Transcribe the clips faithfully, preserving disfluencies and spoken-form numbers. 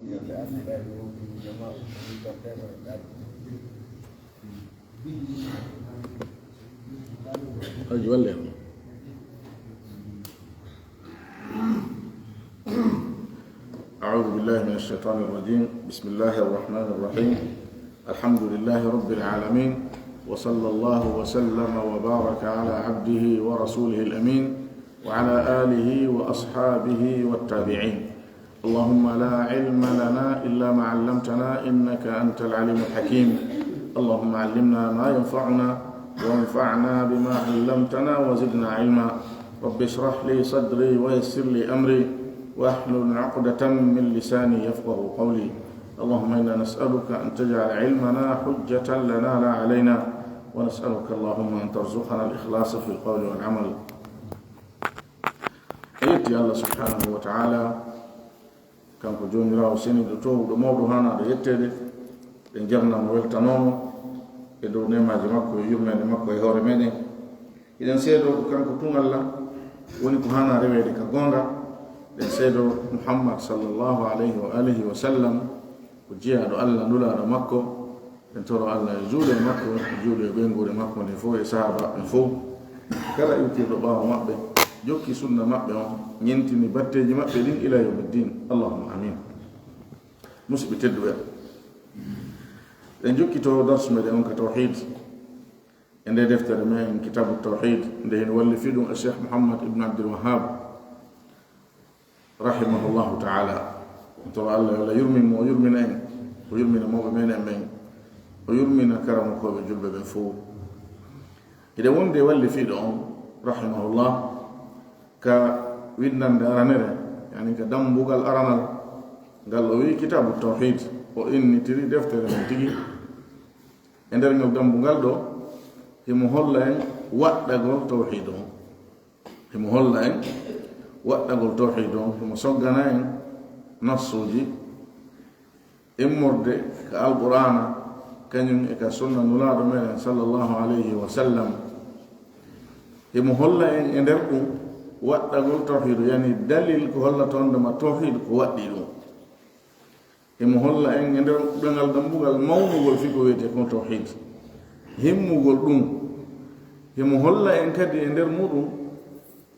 Aji walle. أعوذ بالله من الشيطان الرجيم. بسم الله الرحمن الرحيم. الحمد لله رب العالمين. وصلى الله وسلم وبارك على عبده ورسوله الأمين وعلى آله وأصحابه والتابعين. اللهم لا علم لنا إلا ما علمتنا إنك أنت العليم الحكيم. اللهم علمنا ما ينفعنا وانفعنا بما علمتنا وزدنا علما. رب اشرح لي صدري ويسر لي أمري واحلل عقدة من لساني يفقه قولي. اللهم إنا نسألك أن تجعل علمنا حجة لنا لا علينا، ونسألك اللهم أن ترزقنا الإخلاص في القول والعمل. En yetti Allah subhanahu wa ta'ala, kanko Joomiraawo seniiɗo, toowuɗo, mawɗo, haanaaɗo yetteede. Ɗen jarnama, weltanoomo e dow neemaaji makko e yurmeende makko e hoore meɗen. Eɗen seedoo ko kanko tun Allah woni ko haanaa reweede ka goonga. Eɗen seedoo Muhammad sallallahu alayhi wa alihi wa sallam ko jiyaaɗo Allah, nulaaɗo makko. En toro Allah e juuɗe makko, e juuɗe e ɓeynguure makko nde fof, e sahaabaaɓe ɓen fof. Kala iwtirɗo ɓaawo maɓɓe, jokki sunna maɓɓe on, ñentini batteeji maɓɓe ɗin ila yawmiddin. Allahumma amin. Musidɓe tedduɓe, en jokkito darsu meɗen on ka tawhid. E nde deftere men Kitabu Tawhid, nde hino wallifi ɗum e Cheikh Muhammad ibn Abdul Wahhab, rahimahullahu ta'ala. Toro Allah yo Allah yurmin mo, o yurmina en, o yurmina mawɓe men en ɓen, o yurmina karamokooɓe julɓe ɓen fof. Hiɗen wondi e wallifiiɗo on, rahimahullah, ka winndannde aranere, yani ka dambugal aranal, ngal o wi'i Kitabu Tawhid, o innitiri deftere men tigi. E nder ngal dambugal ɗo, himo holla en waɗɗagol tawhid on. Himo holla en waɗɗagol tawhid on, himo soggana en nassuuji immorde ka Alqur'aana, kañum e ka sunna Nulaaɗo meɗen sallallahu alayhi wa sallam. Himo holla en e nder ɗum waɗɗagol tawhid, yani dalil ko hollata wonde ma tawhid ko waɗɗi ɗum. Himo holla en e nder ɗoyngal dambugal mawnugol fii ko wiyetee kon tawhid, himmugol ɗum. Himo holla en kadi e nder muɗum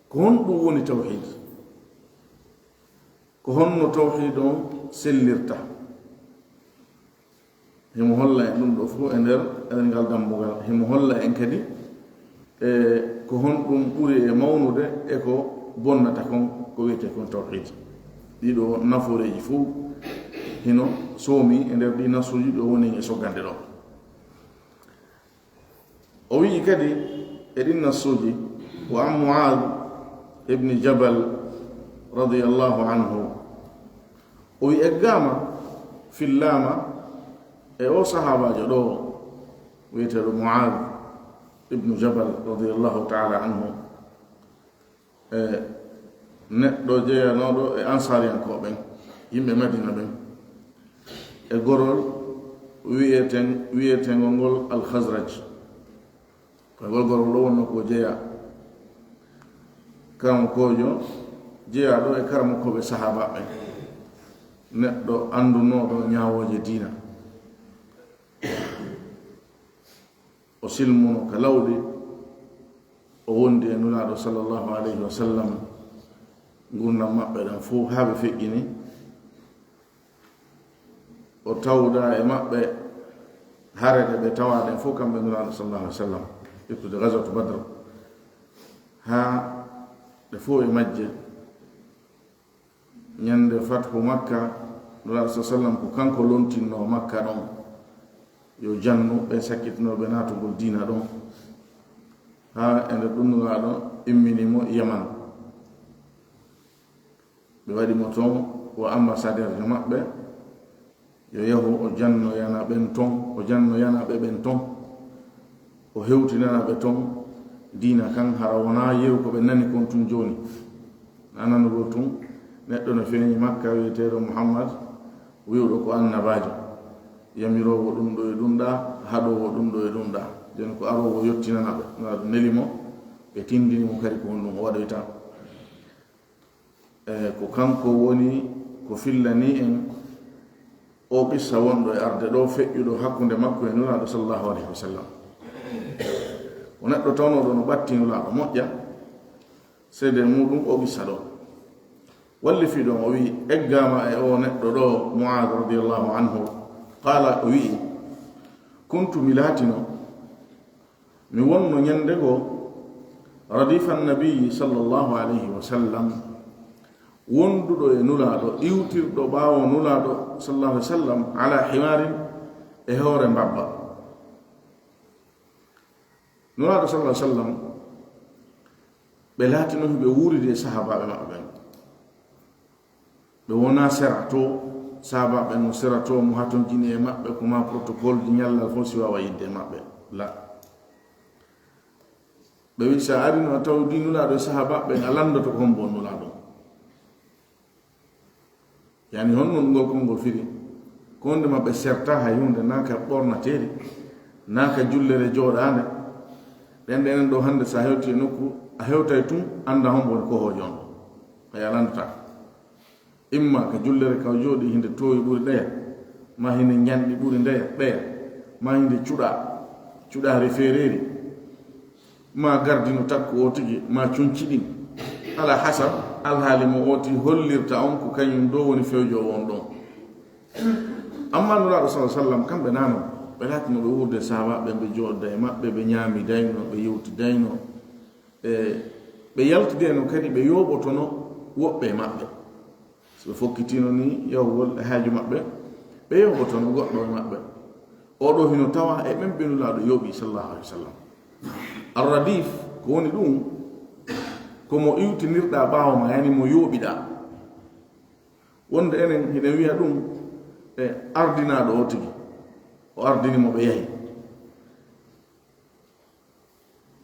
ko honɗum woni tawhid, ko honno tawhid on sellirta. Himo holla en ɗum ɗo fof e nder, e nder ngal dambugal. Himo holla en kadi e ko honɗum ɓuri e mawnude e ko bonnata kon, ko wiyetee kon tawhid. Ɗiɗo nafooreeji fof hino soomi e nder ɗi nassuuji ɗo woni e soggande ɗo. O wi'i kadi e ɗin nassuuji, wa an Mu'adh ibn Jabal radiyallahu anhu, o wi'i eggaama, fillaama e o sahaabaajo ɗo wi'eteeɗo Mu'adh ibn Jabal radiyallahu ta'ala anhu, e neɗɗo jeyanooɗo e Ansaariyankooɓe ɓen, yimɓe Madina ɓen, e gorol wiyeten-, wiyeteengol ngol Al-Khazraj. Ko e ngol gorol ɗo wonno ko jeya. Karamokoojo jeyaaɗo e karamokooɓe sahaabaaɓe ɓen. Neɗɗo anndunooɗo ñaawooje diina. O silmuno ka lawɗi, o wondi e Nulaaɗo sallallahu alayhi wa sallam, ngurndan maɓɓe ɗan fow haa ɓe feƴƴini. O tawda e maɓɓe hare ɗe ɓe tawa ɗen fow, kamɓe Nulaaɗo sallallahu alayhi wa sallam, ittude Gazwatu Badr, haa ɗe fow e majje. Ñande fathu Makka, Nulaaɗo sallallahu alayhi wa sallam ko kanko lontinno Makka ɗon, yo jannu ɓen sakkitinooɓe naatugol diina ɗon. Haa e nder ɗun Nulaaɗo immini mo Yaman. Ɓe waɗi mo ton o ambassadeur maɓɓe. Yo yahu o jannoyana ɓen ton, o jannoyana ɓe ɓen ton, o hewtinana ɓe ton diina kan, hara wonaa yeru ko ɓe nani kon tun jooni. A nanugol tun, neɗɗo no feeñi Makka wi'eteeɗo Muhammad, wi'uɗo ko annabaajo, yamiroowo ɗun ɗo e ɗun ɗaa, haɗoowo ɗun ɗo e ɗun ɗaa. Jooni ko aroowo yottinana ɓe, Nulaaɗo neli mo, ɓe tindini mo kadi ko honɗun o waɗoyta. E, ko kanko woni ko fillanii en O qissa wonɗo e arde ɗo, feƴƴuɗo hakkunde makko e Nulaaɗo sallallahu alayhi wa sallam. O neɗɗo tawnooɗo no ɓatti Nulaaɗo moƴƴa, seede muuɗum o qissa ɗo. Walli fii ɗon o wi'i, eggaama e o neɗɗo ɗo, Mu'aaz radiyallahu anhu, qaala, o wi'i, kuntu, mi laatino, mi wonno ñande goo, radifa nabiyyi sallallahu alayhi wa sallam, wonduɗo e Nulaaɗo, iwtirɗo ɓaawo Nulaaɗo sallallahu alayhi wa sallam, ala himaarin, e hoore mbabba. Nulaaɗo sallallahu alayhi wa sallam, ɓe laatino hiɓe wuuridi e sahaabaaɓe maɓɓe ɓen. Ɓe wonaa sera to, sahaabaaɓe ɓen no sera to, mo hatonjini e maɓɓe, ko ma protocole ji ñallal fof si waawa yiɗde e maɓɓe. La. Ɓe wi'i, so a arino a tawdi Nulaaɗo e sahaabaaɓe ɓen, a lanndoto ko hombo Nulaaɗo. Yani, honno ngol konngol firi? Ko wonde maɓɓe serta hay huunde, naa ka ɓornateeri, naa ka jullere jooɗaande. Ɗen ɗo enen ɗo hannde, so a hewti e nokku, a hewtay tun, annda hombo woni kohoojo on. Hay a lanndataa. Imma ka jullere ka o jooɗi, hinde toowi ɓuri ɗeya, ma hinde njanɗi ɓuri ndeya, ɓeya, ma hinde cuɗa, cuɗaari feereeri, ma gardinu takko o tigi, ma cunci ɗin. Ala hasab, alhaali mo o tigi hollirta on ko kañum ɗo woni fewjoowo on ɗon. Amma Nulaaɗo sallallahu alaihi wasallam, kamɓe naano, ɓe laatinooɓe wuurde sahaabaaɓe, ɓe jooɗda e maɓɓe, ɓe ñaamidayno, ɓe yewtidayno, e ɓe yaltidayno kadi, ɓe yooɓotono woɓɓe e maɓɓe. So ɓe fokkitiino ni yahugol e haaju maɓɓe, ɓe yooɓotono goɗɗo e maɓɓe. Oo ɗoo hino tawa e ɓen ɓe Nulaaɗo yooɓi, sallallahu alaihi wasallam. Ar-radif, ko woni ɗum? Ko mo iwtinirɗaa ɓaawo ma, yani mo yooɓiɗaa. Wonde enen hiɗen wi'a ɗum e ardinaaɗo o tigi. O ardini mo, ɓe yahi.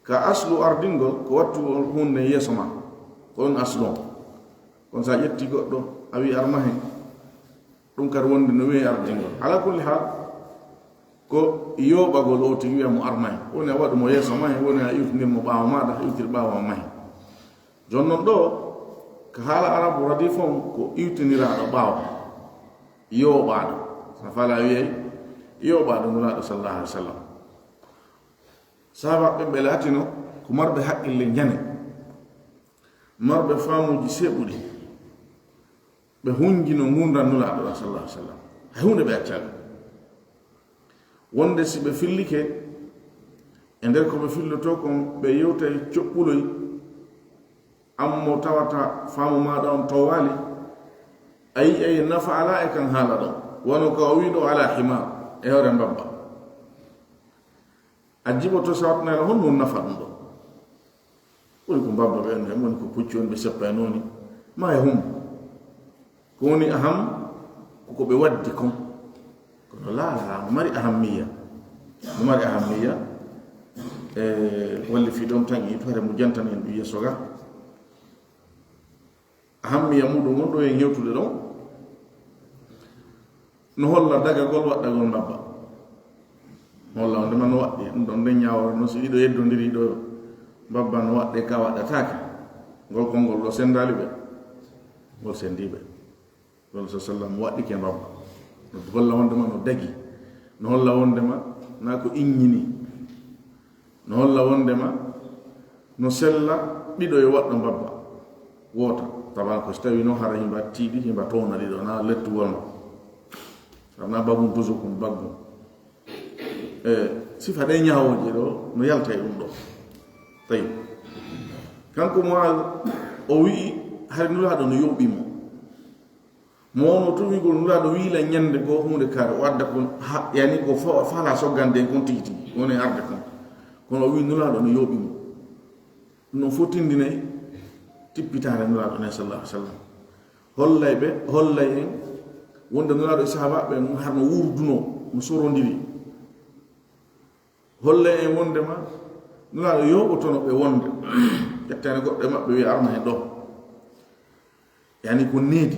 Ka aslu ardingol ko wattu huunde yeeso ma. Ko ɗum aslu on. Kono so a ƴetti goɗɗo, a wi'i ar mahe, ɗum kadi wonde no wi'e ardingol. Ala kulli haal, ko yooɓagol o tigi wi'a mo ar mahe. Woni a waɗu mo yeeso mahe, woni a iwtinir mo ɓaawo maaɗa, a iwtir ɓaawo ma mahe. Jooni non ɗo, ka haala arabu, radif on ko iwtiniraaɗo ɓaawo, yooɓaaɗo. So a faala a wi'ay yooɓaaɗo Nulaaɗo sallallahu alaihi wasallam. Sahaabaaɓe ɓe laatino ko marɓe haqqille njane, marɓe faamuuji seɓuɗi. Ɓe hunjino ngurndan Nulaaɗo ɗan, sallallahu alaihi wasallam. Hay huunde ɓe accaali. Wonde si ɓe fillike, e nder ko ɓe fillotoo kon, ɓe yewtay coɓɓuloy, an mo tawata faamu maaɗa on toowaali, a yi'ay nafa alaa e kan haala ɗon. Wano ka o wi'i ɗo, ala himaar, e hoore mbabba. A jiɓoto sawatnayla, honno woni nafa ɗum ɗo? Woni ko mbabba ɓe, woni ko pucci woni ɓe seppa e nooni. Ma e hum. Ko woni aham, ko ko ɓe waddi kon. Kono laa, laa, no mari ahammiya. No mari ahammiya. E, walli fii ɗon tan, i to hare mo jantan en ɗum yeeso ga. Ahammiya muɗum on ɗo en hewtude ɗon, no holla dagagol waɗɗagol mbabba. No holla wonde ma no waɗɗi ɗum ɗon nden ñaawore, no si ɗiɗo yeddondiri ɗo, mbabba no waɗɗe ka waɗɗataake. Ngol konngol ɗo sendaali ɓe. Ngol sendi ɓe. Ɗon sa sallam waɗɗike mbabba. No holla wonde ma no dagi. No holla wonde ma na ko inñini. No holla wonde ma no sella ɗiɗo yo waɗɗo mbabba woota. Tawa ko so tawi no hara himba tiiɗi, himba towna ɗiɗo, na lettuwol ma. Sabu na bagun tuso kum baggun. E, sifa ɗe ñaawooje ɗo, no yalta e ɗum ɗo. Tawi. Kanko Mu'aaz, o wi'i, hari Nulaaɗo no yooɓi mo. Mo wonno tun wi'ugol Nulaaɗo wi'ila ñande goo huunde kaare, o adda kon, ha, yani ko fa-, fala soggande en kon tigi tigi, woni arde kon. Kono o wi'i Nulaaɗo no yooɓi mo. Ɗum ɗon fof tindinay tippitaare Nulaaɗo nden, sallallahu alaihi wasallam. Hollay ɓe, hollay en wonde Nulaaɗo e sahaabaaɓe ɓen harno wurdunoo, no sorondiri. Hollay en wondema Nulaaɗo yooɓotono ɓe wonde, ƴettane goɗɗo e maɓɓe wi'a arma hen ɗo. Yani ko needi,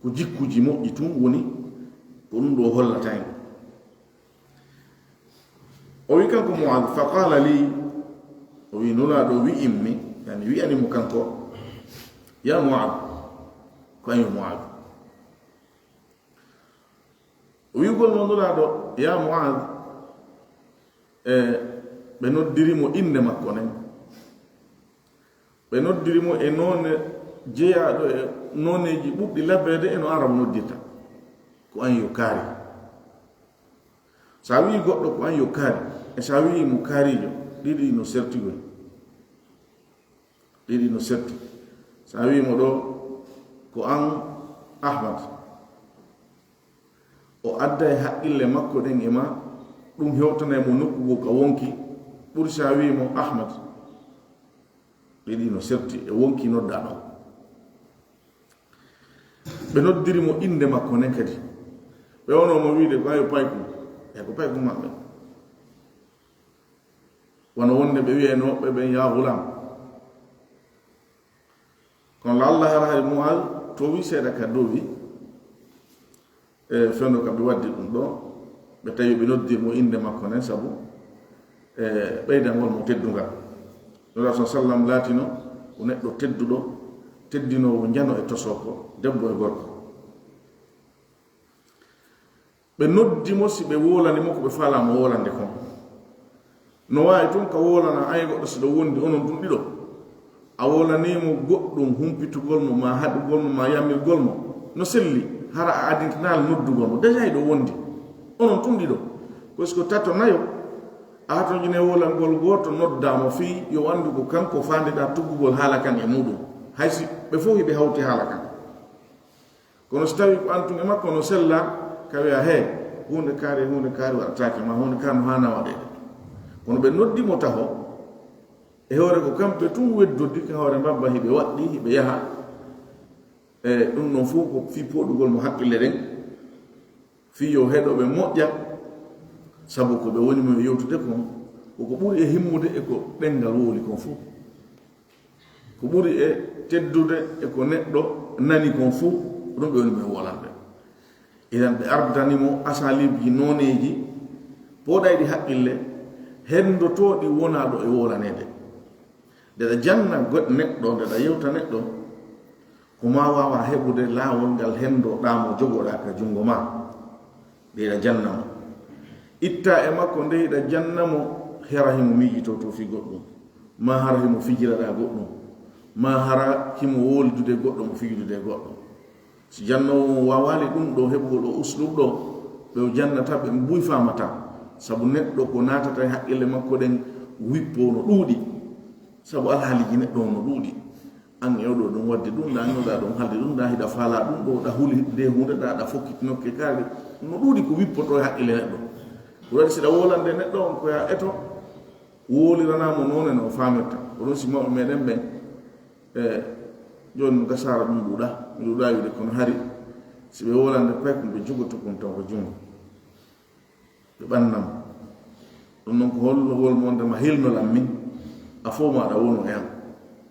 ko jikkuji moƴƴi tun woni ko ɗum ɗo hollata en. O wi kanko Mu'aaz, "Fa qaala lii," o wi Nulaaɗo wi'immi, yani wi'ani mo kanko, "Ya Mu'aaz," ko an yo Mu'aaz. Wi'ugol mo Nulaaɗo, "Ya Mu'aaz," e ɓe noddiri mo innde makko nden. Ɓe noddiri mo e noone jeyaaɗo e nooneeji ɓuɗɗi labbeede e no Arabu noddirta. Ko an yo kaari. So a wi'i goɗɗo ko an yo kaari, e so a wi'i mo kaariijo, ɗiɗi no sertigol. Ɗiɗi no serti. So a wi'i mo ɗo ko an Ahmad, o adda e haqqille makko ɗen e ma, ɗum hewtanay mo nokku goo ka wonki, ɓuri so a wi'i mo Ahmad. Ɗiɗi no serti e wonki noddaa ɗon. Ɓe noddiri mo innde makko nden kadi. Ɓe wonoo mo wi'ude ko ayo paykum. E ko paykum maɓɓe. Wano wonde ɓe wi'ayno ɓe ɓen, "Ya ghulam." Kono la'alla hara hari Mu'aaz toowi seeɗa ka dowi, e fewndo ka ɓe waddi ɗum ɗo, ɓe tawi ɓe noddir mo innde makko nden sabu, e, ɓeydangol mo teddungal. Nulaaɗo sa sallam laatino ko neɗɗo tedduɗo, teddinoowo njano e tosoko, debbo e gorko. Ɓe noddi mo si ɓe wolani mo ko ɓe faalaa mo wolande kon. No waawi tun ka wolana ay goɗɗo si ɗo wondi onon tun ɗiɗo. A wolanii mo goɗɗum humpitugol mo, maa haɗugol mo, maa yamirgol mo. No selli, hara a adintinaali noddugol mo. Déjà hiɗo wondi. Onon tun ɗiɗo. Ko si ko tato nayo, a hatonjine wolangol gooto noddaa mo fii yo anndu ko kanko faandiɗaa tuggugol haala kan e muuɗum. Hay si ɓe fow hiɓe hawti haala kan. Kono si tawii ko an tun e makko no sella, ka wi'a, "He, huunde kaari e huunde kaari waɗataake, maa huunde kaari no haanaa waɗeede." Kono ɓe noddi mo taho, e hoore ko kamɓe tun weddodi, ka hoore mbabba hiɓe waɗɗi, hiɓe yaha. E ɗum ɗon fow ko fii pooɗugol mo haqqille ɗen, fii yo heɗo ɓe moƴƴa, sabu ko ɓe woni mo yewtude kon, ko ko ɓuri e himmude e ko ɗemngal wowli kon fow. Ko ɓuri e teddude e ko neɗɗo nani kon fow, ko ɗum ɓe woni ɓe wolande. Idan ɓe ardani mo asaliibji nooneeji pooɗayɗi haqqille, henndotooɗi wonaaɗo e wolaneede. Nde ɗa janna go-, neɗɗo, nde ɗa yewta neɗɗo, ko maa waawa heɓude laawol ngal henndoɗaa mo, jogoɗaa ka junngo maa. Nde hiɗa janna mo. Itta e makko nde hiɗa janna mo, hara himo miijitoo to fii goɗɗum. Maa hara himo fijiraɗaa goɗɗum. Maa hara himo wowlidude goɗɗo mo fijudude goɗɗo. Si jannoowo on waawaali ɗum ɗo heɓugol o uslub ɗo, ɓe o jannata ɓe mbuy faamata. Sabu neɗɗo ko naatata e haqqille makko ɗen wippoo no ɗuuɗi. Sabu alhaaliiji neɗɗo on no ɗuuɗi. An e oɗo ɗum waddi ɗum, ɗa ñoɗa ɗum halde ɗum, ɗa hiɗa faala ɗum ɗo, ɗa huli nde huunde, ɗa, ɗa fokkiti nokke kaari. No ɗuuɗi ko wippoto e haqqille neɗɗo. Ko waɗi si ɗa wolande neɗɗo on ko ya eto, woliranaa mo noone no o faamirta. Ko ɗum si mawɓe meɗen ɓen, e, jooni no gasaara ɗum ɗuuɗa, mi ɗuuɗa wiide kono hari, si ɓe wolande pay ko ɓe jogoto kon taw ko junngo. Ɓe ɓanna mo. Ɗum noon ko hollugol mo wonde ma hilnolan min, a fow ma aɗa wonu e am.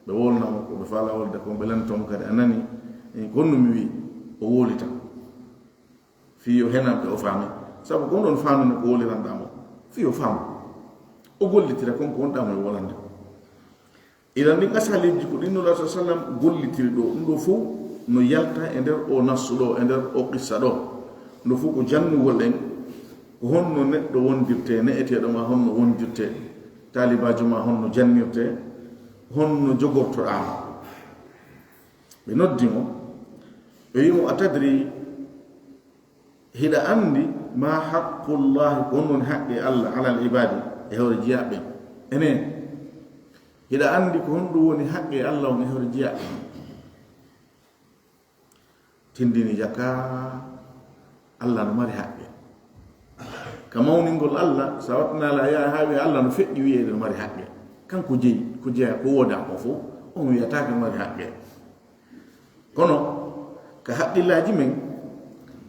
Ɓe wolna mo ko ɓe faala wolde kon, ɓe lanto mo kadi a nani, e, ko honno mi wi'i, o wolita. Fii yo henanɓe o faami. Sabu ko on ɗon faamino ko woliranɗaa mo. Fii yo faamu. O gollitira kon ko wonɗaa mo e wolande. Idan ɗin asaliiji ko ɗin Nulaaɗo sa sallam gollitiri ɗo. Ɗum ɗo fow no yalta e nder o nassu ɗo, e nder o qissa ɗo. Ɗum ɗo fow ko jannugol en ko honno neɗɗo wondirte, ne'eteeɗo ma honno wondirte, taalibaajo ma honno jannirte, honno jogortoɗaa mo. Ɓe noddi mo, ɓe wi'i mo, "A tadri, hiɗa anndi ma haqqullahi, ko honɗum woni haqqe Allah, alal ibaadi, e hoore jiyaaɓe ɓen? Enen, hiɗa anndi ko honɗum woni haqqe Allah on e hoore jiyaaɓe ɓen?" Tindini jaka, Allah no mari haqqe. Ka mawningol Allah, sa wattinaali a yaha haa wi'a Allah no feƴƴi wi'eede no mari haqqe. Kanko jeyi, ko jeyaa, ko woodaa ko fow, on wi'ataake no mari haqqe. Kono, ka haqqillaaji men,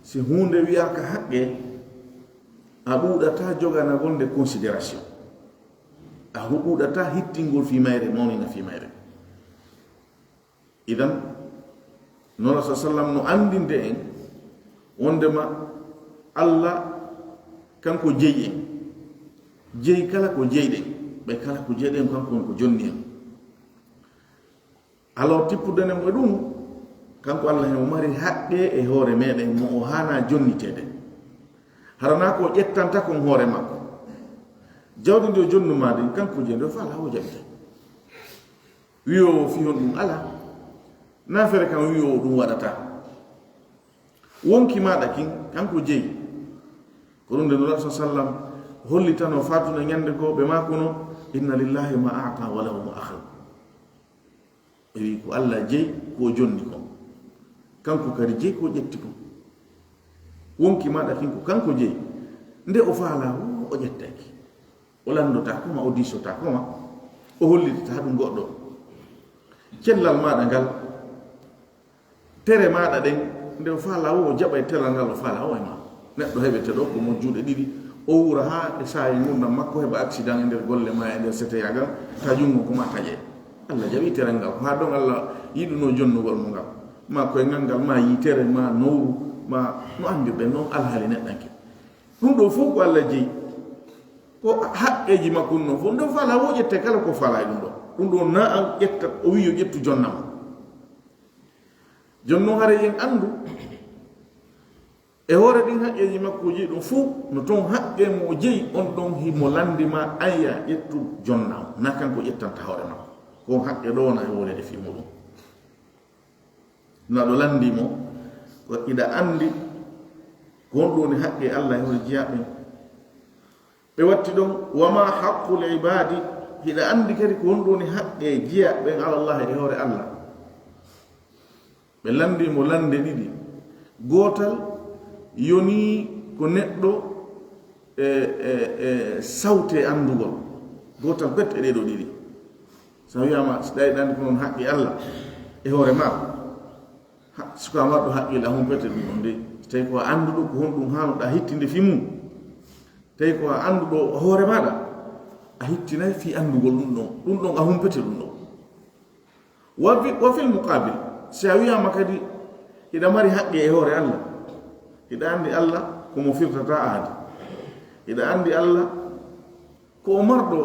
si huunde wi'aaka haqqe, a ɗuuɗataa joganagol nde considération. A hu-, ɗuuɗataa hittingol fii mayre, mawnina fii mayre. Idan, Nulaaɗo sa sallam no anndinde en wondema Allah kanko jeyi en. Jeyi kala ko jeyɗen, ɓe kala ko jeyɗen kanko woni ko jonni en. Alors, tippude ne mo e ɗum, kanko Allah himo mari haqqe e hoore meɗen mo o haanaa jonniteede. Hara naa ko o ƴettanta kon hoore makko. Jawdi ndi o jonnu maa ndin, kanko jeyi ndi, o faalaa o jaɓita. Wiyoowo fii honɗun alaa. Naa feere kan wiyoowo ɗun waɗataa. Wonki maaɗa kin, kanko jeyi. Ko ɗun de Nulaaɗo sa sallam hollitanoo faatuna ñande goo ɓe maakuno, "Inna lillahi ma a'ta wa lahu ma akhadh." E wi ko Allah jeyi ko o jonni kon. Kanko kadi jeyi ko o ƴetti kon. Wonki maaɗa kin ko kanko jeyi. Nde o faalaa woo o ƴettayki. O lanndotaako ma, o diisotaako ma. O hollitataa ɗun goɗɗo. Cellal maaɗa ngal, tere maaɗa ɗen, nde o faalaa woo o jaɓay teral ngal o faalaa woo e ma. Neɗɗo heɓete ɗoo ko mo juuɗe ɗiɗi, o wuura haa e saa'i ngurndan makko heɓa accident e nder golle maa e nder seteyaagal, ta junngo ko ma taƴe. Allah jaɓi teral ngal, ko haa ɗon Allah yiɗunoo jonnugol mo ngal. Ma koyngal ngal, ma yitere, ma nowru, ma no anndirɗen non alhaali neɗɗanke. Ɗun ɗoo fow ko Allah jeyi. Ko haqqeeji makko ɗun ɗon fow, nde o faalaa woo ƴette kala ko faalaa e ɗun ɗoo. Ɗun ɗoo naa an ƴetta, o wi'i yo ƴettu jonna mo. Jooni non haray en anndu, e hoore ɗin haqqeeji makko o jeyi ɗon fow, no ton haqqee mo o jeyi on ɗon himo lanndi ma an yaa ƴettu jonna mo. Naa kanko ƴettanta hoore makko. Ko on haqqee ɗoo wona e wooleede fii muɗum. Nulaaɗo lanndii mo, ko hiɗa anndi ko honɗun woni haqqee Allah e hoore jiyaaɓe ɓen? Ɓe watti ɗon, "Wa ma haqqul ibaadi," hiɗa anndi kadi ko honɗun woni haqqee jiyaaɓe ɓen ala Allah e hoore Allah? Ɓe lanndii mo lannde ɗiɗi. Gootal yonii ko neɗɗo e, e, e sawte anndugol. Gootal pet e ɗee ɗoo ɗiɗi. Sa wiyaama, si ɗa yiɗa anndi ko non haqqi Allah e hoore maa, ha, suka marɗo haqqille, a humpete ɗun ɗon de. Si tawi ko a annduɗo, ko honɗun haanuɗa hittinde fii mun? Tawi ko a annduɗo hoore maaɗa, a hittinay fii anndugol ɗun ɗon. Ɗun ɗon a humpete ɗun ɗon. Wa fi-, wa fil muqabil, si a wiyaama kadi, hiɗa mari haqqe e hoore Allah. Hiɗa anndi Allah ko mo firtata aadi. Hiɗa anndi Allah ko o marɗo,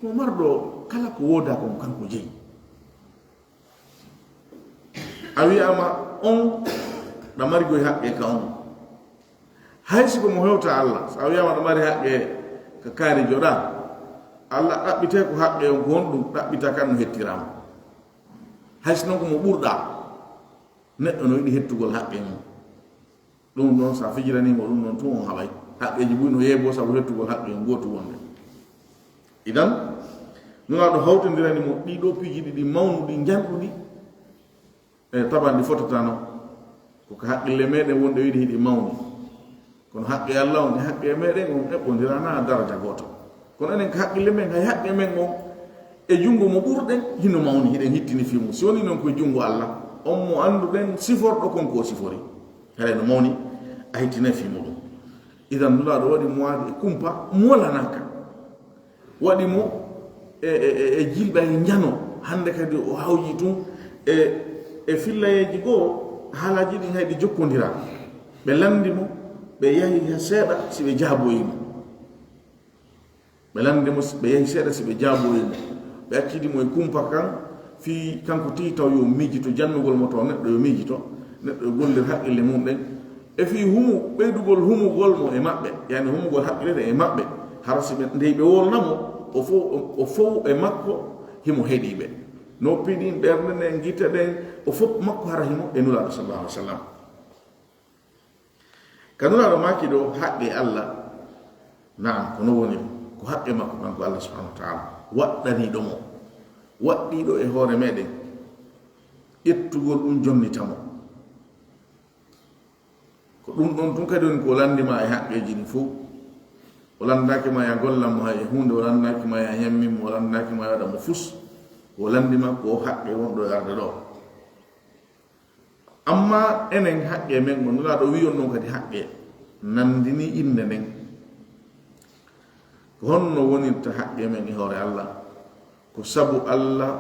ko o marɗo kala ko woodaa kon kanko jeyi. A wiyaama on ɗa mari goy haqqe ka on. Hay si ko mo hewta Allah, si a wiyaama ɗa mari haqqe ka kaari joɗa, Allah ɗaɓɓitee ko haqqe on ko honɗun ɗaɓɓita kan no hettiraama. Hay si non ko mo ɓurɗa, neɗɗo no yiɗi hettugol haqqe mum. Ɗun ɗon, sa fijiranii mo ɗun ɗon tun, on haɓay. Haqqeeji buy no yeeboo sabu hettugol haqqe on gootu wonde. Idan, Nulaaɗo hawtindirani mo ɗii ɗoo piiji ɗiɗi mawnuɗi, njanɗuɗi, e taban ɗi fotataa non. Ko ka haqqille meɗen wonde o yiɗi hiɗi mawni. Kono haqqe Allah on e haqqe meɗen on eɓɓondiranaa daraja gooto. Kono enen ka haqqille men, hay haqqe men on e junngo mo ɓurɗen hino mawni, hiɗen hittini fii mum. Si wonii non ko e junngo Allah, on mo annduɗen siforɗo kon ko o sifori. Haray no mawni, a hittinay fii muɗum. Idan Nulaaɗo waɗi mo waadi e kumpa, mo walanaaka. Waɗi mo e, e, e, e jilɓa e njano. Hannde kadi o hawji tun e, e fillayeeji goo, haalaaji ɗin hay ɗi jokkondiraa. Ɓe lanndi mo, ɓe yahi ha seeɗa si ɓe jaaboyi mo. Ɓe lanndi mo, ɓe yahi seeɗa si ɓe jaaboyi mo. Ɓe accidi mo e kumpa kan, fii kanko tigi taw yo miijito jannugol mo, taw neɗɗo yo miijito, neɗɗo yo gollir haqqille mum ɗen. E fii humu, ɓeydugol humugol mo e maɓɓe, yani humugol haqqille ɗen e maɓɓe, hara si ɓe, ndey ɓe wolna mo, o fow, o, o fow e makko himo heɗii ɓe. Noppi ɗin, ɓernde nden, gite ɗen, o fow makko hara himo e Nulaaɗo sallallahu alaihi wasallam. Ka Nulaaɗo maaki ɗoo haqqe Allah, naam, ko no woni, ko haqqe makko kanko Allah subhanahu wa ta'ala, waɗɗaniiɗo mo, waɗɗiiɗo e hoore meɗen, ƴettugol ɗun jonnita mo. Ko ɗun ɗon tun kadi woni ko o lanndi ma e haqqeeji ɗin fow. O lanndaaki ma ya gollan mo hay e huunde, o lanndaaki ma ya ñammin mo, o lanndaaki ma ya waɗa mo fus. Ko o lanndi ma ko haqqe wonɗo e arde ɗoo. Amma enen haqqe men on, Nulaaɗo wi'i on non kadi haqqe, nanndini innde nden. Ko honno wonirta haqqe men e hoore Allah? Ko sabu Allah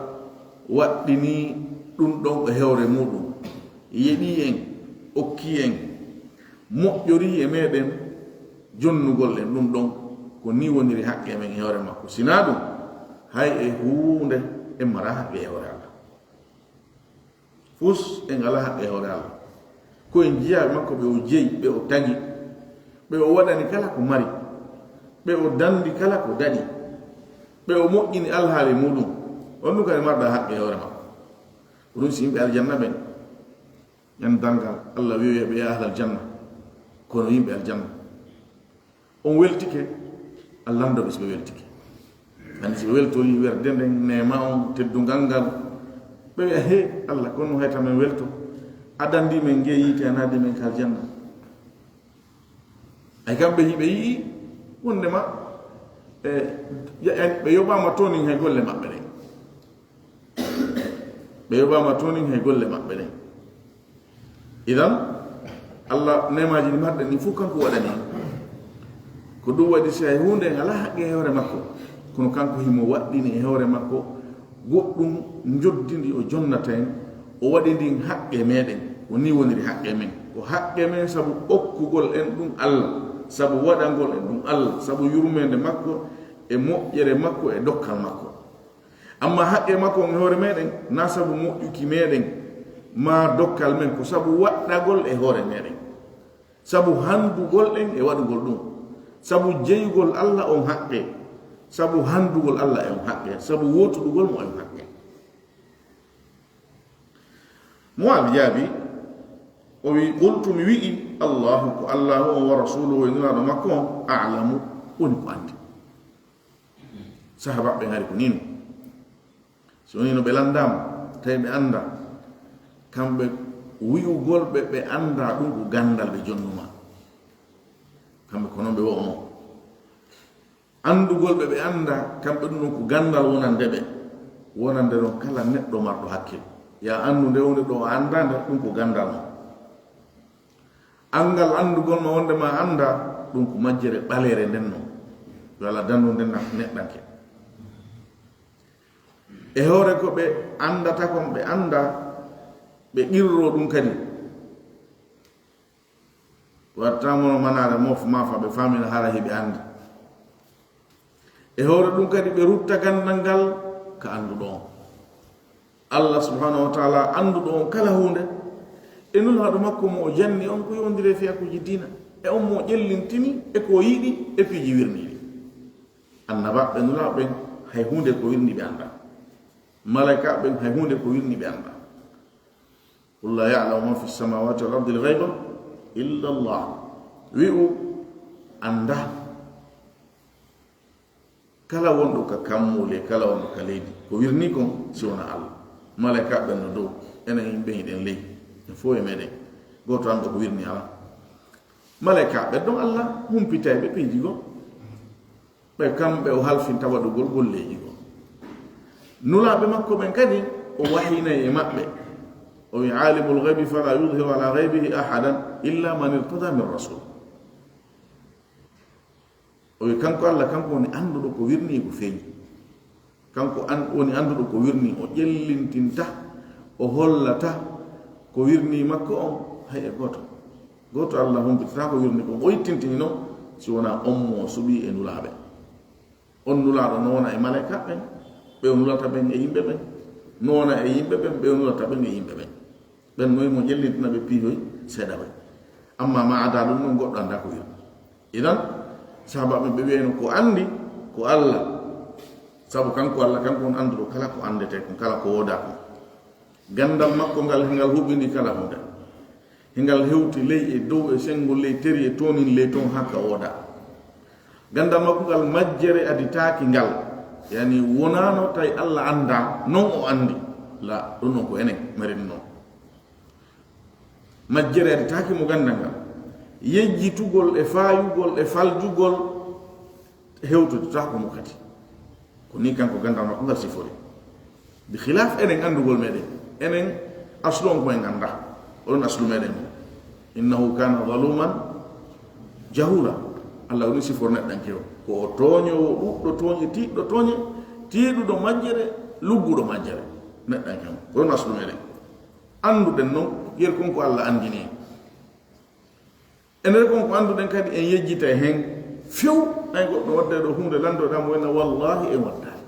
waɗɗini ɗun ɗon e hoore muɗum, yeɗii en, okkii en, moƴƴorii e meɗen jonnugol en ɗun ɗon. Ko nii woniri haqqe men e hoore makko. Sinaa ɗun, hay e huunde en maraa haqqe e hoore Allah. Fus en alaa haqqe e hoore Allah. Ko en jiyaaɓe makko ɓe o jeyi, ɓe o tagi. Ɓe o waɗani kala ko mari. Ɓe o danndi kala ko daɗi. Ɓe o moƴƴini alhaali muɗum. On ɗum kadi marɗa haqqe e hoore makko. Ko ɗum si yimɓe aljanna ɓen. Ñande darngal, Allah wi'oya ɓe, "Ya ahlal janna." Kono yimɓe aljanna. On weltike, a lanndoɓe si ɓe weltike. Anndi si ɓe weltori werde nden, neema on, teddungal ngal. Ɓe wi'a, "He, Allah, kono hayta men welto. A danndi men ngee yiite, a naadi men ka aljanna." Ay kamɓe hiɓe yi'i, wondema, e, ya-, yani, ɓe yoɓaama toonin hay golle maɓɓe ɗen. Ɓe yoɓaama toonin hay golle maɓɓe ɗen. Idan, Allah neemaaji ɗi marɗen ɗin fof kanko waɗani en. Ko ɗum waɗi si hay huunde en alaa haqqe e hoore makko, kono kanko himo waɗɗini e hoore makko goɗɗum njoddindi o jonnata en, o waɗi ndin haqqe meɗen. Ko ni woniri haqqe men. Ko haqqe men sabu okkugol en ɗum Allah, sabu waɗangol en ɗum Allah, sabu yurmeende makko e moƴƴere makko e dokkal makko. Amma haqqe makko on e hoore meɗen, na sabu moƴƴuki meɗen, ma dokkal men, ko sabu waɗɗagol e hoore meɗen. Sabu handugol en e waɗugol ɗum. Sabu jeyugol Allah on haqqe. Sabu handugol Allah e on haqqe. Sabu wotuɗugol mo e on haqqe. Mu'aaz jaabi, o wi, "Qultu, mi wi'i, Allahu ko Allahu on wa rasuluhu e nulaaɗo makko on, a'lamu, woni ko anndi." Sahaabaaɓe hari ko nii non. Si wonii no ɓe lanndaama, tawi ɓe anndaa, kamɓe wi'ugol ɓe, ɓe anndaa ɗum ko ganndal ɓe jonnuma. Kamɓe ko non ɓe wo'ono. Anndugol ɓe, ɓe anndaa, kamɓe ɗum ɗon ko ganndal wonande ɓe. Wonande ɗon kala neɗɗo marɗo hakkil. Ya anndu nde woni ɗo o anndaa nde, ɗum ko ganndal non. Anngal anndugol ma wonde ma anndaa, ɗum ko majjere ɓaleere nden non. Yo Allah dandu nden na-, neɗɗanke. E hoore ko ɓe anndata kon, ɓe anndaa, ɓe qirroo ɗum kadi. Watta mono manaare mof maafa ɓe faamina hara hiɓe anndi. E hoore ɗum kadi ɓe rutta ganndal ngal ka annduɗo on. Allah subhanahu wa ta'ala annduɗo on kala huunde. E nulaaɗo makko mo o janni on ko yowndiri e fiyakuuji diina. E on mo ƴellintini e ko o yiɗi e piiji wirniiɗi. Annabaaɓe nulaaɓe ɓen hay huunde ko wirni ɓe anndaa. Malaykaaɓe ɓen hay huunde ko wirni ɓe anndaa. Qul la ya'lamu man fi samawati wal ardi al ghayba illa Allah. Wi'u anndaa. Kala wonɗo ka kammuuli, kala wonɗo ka leydi, ko wirni kon si wona Allah. Malaykaaɓe ɓen no dow, enen yimɓe hiɗen ley. En fof e meɗen. Gooto annda ko wirni alaa. Malaykaaɓe ɗon Allah humpitay ɓe piiji goo. Ɓe kamɓe o halfinta waɗugol golleeji goo. Nulaaɓe makko ɓen kadi o wahyinay e maɓɓe. O wi, "Alimul ghaybi fala yudhiru ala ghaybihi ahadan illa man irtada min rasul." O wi, kanko Allah, kanko woni annduɗo ko wirni e ko feeñi. Kanko an-, woni annduɗo ko wirni, o ƴellintinta, o hollata ko wirni makko on, hay e gooto. Gooto Allah humpitata ko wirni kon, o ittintini non, si wonaa on mo o suɓi e nulaaɓe. On nulaaɗo no wona e malaykaaɓe ɓen, ɓe o nulata ɓen e yimɓe ɓen, no wona e yimɓe ɓen, ɓe o nulata ɓen e yimɓe ɓen. Ɓen noy mo ƴellintina ɓe piihoy seeɗa ɓen. Amma ma ada ɗum non goɗɗo annda ko wirni. Idan, sahaabaaɓe ɓe wiyayno ko anndi ko Allah. Sabu kanko Allah, kanko on annduɗo kala ko anndetee kon, kala ko woodaa kon. Ganndal makko ngal, ngal huɓindi kala huunde. Hingal hewti ley e dow e senngo ley teri e toonin ley toon haa ka woodaa. Ganndal makko ngal majjere aditaaki ngal. Yani wonaano tawi Allah anndaa, non o anndi. La, ɗum non ko enen mari ɗum non. Majjere aditaaki mo ganndal ngal. Yejjitugol e faayugol e faljugol hewtotaako mo kadi. Ko ni kanko ganndal makko ngal sifori. Bi khilaf enen anndugol meɗen. Enen aslu on ko en annda. Oɗon aslu meɗen mo. Innahu kana zaluman jahula. Allah woni sifor neɗɗanke o. Ko o tooñoowo ɗuɗɗo tooñe, tiiɗɗo tooñe, tiiɗuɗo majjere, lugguɗo majjere. Neɗɗanke on. Oɗon aslu meɗen. Annduɗen non, yer kon ko Allah anndini en. E nder kon ko annduɗen kadi en yejjitay hen few, ay goɗɗo wadday ɗo huunde lanndoɗaa mo wena, wallahi en waddaali.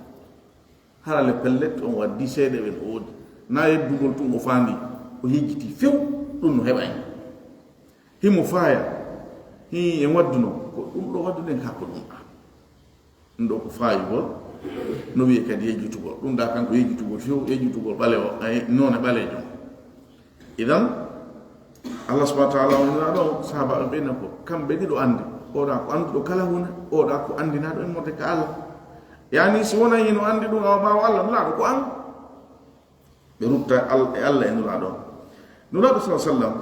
Harale pellet on waddi seeɗe ɓen o woodi. Na yeddugol tun o faandi, o yejjiti few, ɗum no heɓa en. Himo faaya, Hi en wadduno ko ɗum ɗo wadduɗen ka ko ɗum ɗa. Ɗum ɗo ko faayugol, no wiye kadi yejjutugol. Ɗum ɗa kanko yejjutugol few, yejjutugol ɓalewo, ay, noone ɓaleejo. Idan, Allah subhanahu wa ta'ala wonira ɗo, sahaaba ɓe ɓeyna ko, kamɓe ɗiɗo anndi. Oɗa ko annduɗo kala hunde, oɗa ko anndinaɗo en mode ka Allah. Yani si wona hino anndi ɗum awa ɓaawo Allah, Nulaaɗo ko an. Ɓe rutta Al-, e Allah e Nulaaɗo. Nulaaɗo sallallahu alaihi wasallam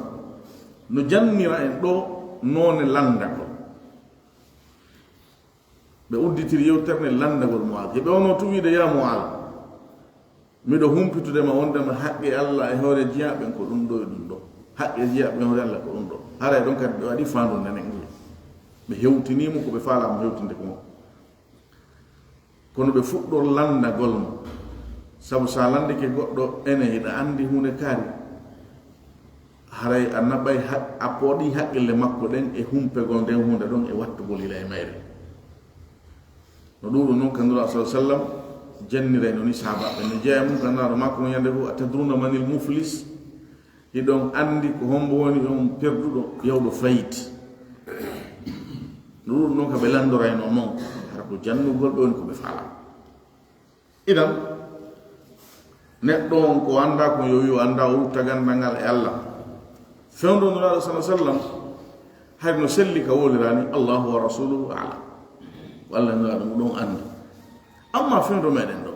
no jannira en ɗo noone lanndagol. Ɓe udditiri yewtere nde lanndagol Mu'aaz. Ɓe ono tun wiide, "Ya Mu'aaz, miɗo humpitude ma wondema haqqe Allah e hoore jiyaaɓe ɓen ko ɗum ɗo e ɗum ɗo. Haqqe jiyaaɓe ɓen e hoore Allah ko ɗum ɗo." Haray ɗon kadi ɓe waɗi faandu nenen ngol. Ɓe hewtini mo ko ɓe faalaama hewtinde ko. Kono ɓe fuɗɗor lanndagol mo. Sabu sa lanndike goɗɗo, ene hiɗa anndi huunde kaari. Haray a naɓay ha-, a pooɗi haqqille makko ɗen e humpegol nden huunde ɗon e wattugol ila e mayre. No ɗuuɗu non ka Nulaaɗo sallallahu alaihi wasallam jannirayno ni sahaabaaɓe. No jeyaa mum ka Nulaaɗo makko on yande goo, "Atadruna manil muflis?" Hiɗon anndi ko hombo woni on perduɗo, yawɗo fayiti? No ɗuuɗu non ka ɓe lanndorayno non, hara ko jannugol ɓe woni ko ɓe faala. Idan, neɗɗo on ko annda ko yo wi o annda, o rutta ganndal ngal e Allah. Fewndo Nulaaɗo sallallahu alaihi wasallam, hay no selli ka wolirani, "Allahu wa rasuluhu a'lam." Ko Allah e Nulaaɗo mum ɗon anndi. Amma fewndo meɗen ɗo,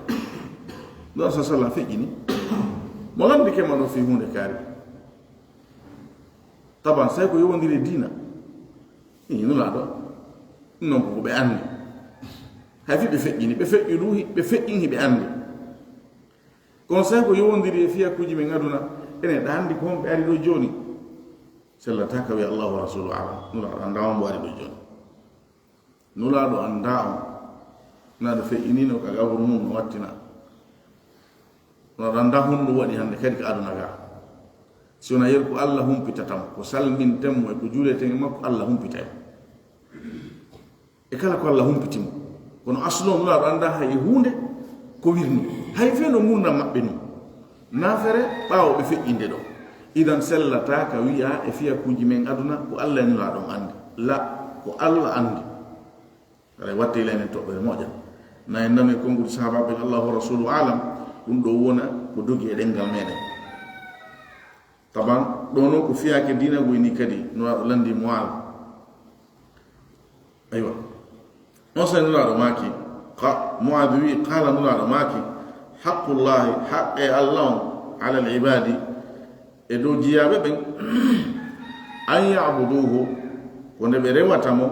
Nulaaɗo sallallahu alaihi wasallam feƴƴini. Mo lanndike ma ɗo fii huunde kaari. Taban, say ko yowondiri e diina. Ii, Nulaaɗo. Ɗum non ko ko ɓe anndi. Hay fii ɓe feƴƴini, ɓe feƴƴi ɗum, ɓe feƴƴin hiɓe anndi. Kono say ko yowondiri e fiyakuuji men aduna, enen ɗa anndi ko honɓe ari ɗo jooni. Sellata ka wiya Allahu wa rasulu a'lam. Nulaaɗo annda on mbo ari ɗo jooni. Nulaaɗo annda on. Nulaaɗo feƴƴinino ka gaburu mum no wattina. Nulaaɗo annda honɗum waɗi hannde kadi ka aduna ga. Si wona yeru ko Allah humpitata mo, ko salminten mo e ko juuleten e makko, Allah humpitay mo. E kala ko Allah humpiti mo. Kono aslo Nulaaɗo annda hay e huunde ko wirni. Hay fee no ngurndan maɓɓe nun. Naafere ɓaawo ɓe feƴƴinde ɗo. Idan sellata ka wi'a e fiyakuuji men aduna ko Allah e Nulaaɗo on anndi. La, ko Allah anndi. Haray watte ila enen toɓɓere moƴƴa. Na en nanu e konguɗi sahaabaaɓe ɓen, Allahu wa rasulu a'lam, ɗum ɗo wona ko dogi e ɗemngal meɗen. Taban, ɗo non ko fiyaake diina goy ni kadi, Nulaaɗo lanndi Mu'aaz. Aywa. On saa'i Nulaaɗo maaki, qa-, Mu'aaz wi'i, qaala Nulaaɗo maaki, "Haqqullaahi, haqqe Allah on, alal ibaadi, e dow jiyaaɓe ɓen, an ya'buduuhu, ko nde ɓe rewata mo,